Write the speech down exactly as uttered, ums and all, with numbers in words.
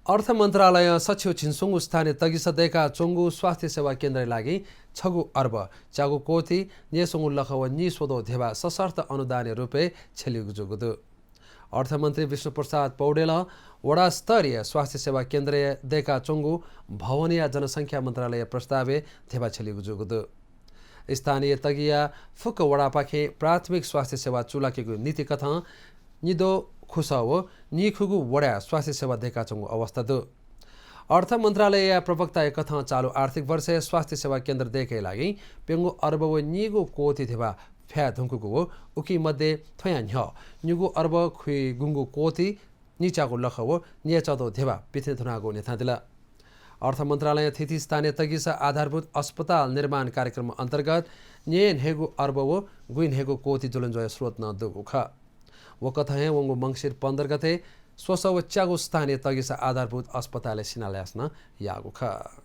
अर्थ मन्त्रालयं सछिउ झिंस्वंगु स्थानीय तगिसा दय्काच्वंगु स्वास्थ्य सेवा केन्द्रया लागि छगू अर्ब च्यागू कोटि न्यय्स्वंगु लख व नीस्वदँ धिबा सशर्त अनुदानया रूपय् छ्यलीगु जूगु दु। अर्थमन्त्री विष्णुप्रसाद पौडेलं वडा स्तरीय स्वास्थ्य सेवा केन्द्रय् दय्काच्वंगु भवनया जनसंख्या मन्त्रालयया प्रस्तावय् धिबा छ्यलीगु जूगु दु। स्थानीय तगिया फुक्क वडापाखें प्राथमिक स्वास्थ्य सेवा चूलाकेगु नीतिकथं निद्वः, खुसः व नीखुगू वडाय् स्वास्थ्य सेवा दय्काच्वंगु अवस्था दु। अर्थ मन्त्रालयया प्रवक्ताया कथं चालु आर्थिक वर्षय् स्वास्थ्य सेवा केन्द्र दय्केया लागि प्यंगू अर्ब व नीगू कोटि धिबा फ्याये धुंकूगु व उकी मध्ये थ्वयां न्ह्यः निगू अर्ब खुइगुंगू कोटि नीच्यागू लख व न्यय्चादँ धिबा पिथने धुनागु न्ह्यथनादिल। अर्थ मन्त्रालयं थीथी स्थानीय तगिसा आधारभूत अस्पताल निर्माण कार्यक्रम अन्तर्गत न्यय्न्हय्गू अर्ब व गुइन्हय्गू कोटि जुलंज्वया स्रोत नं दुगु खः। व कथं हे वंगु मंसिर पन्ध्र गते स्वसः व च्यागू स्थानीय तगिसा आधारभूत अस्पतालय् शिलान्यास नं याःगु खः।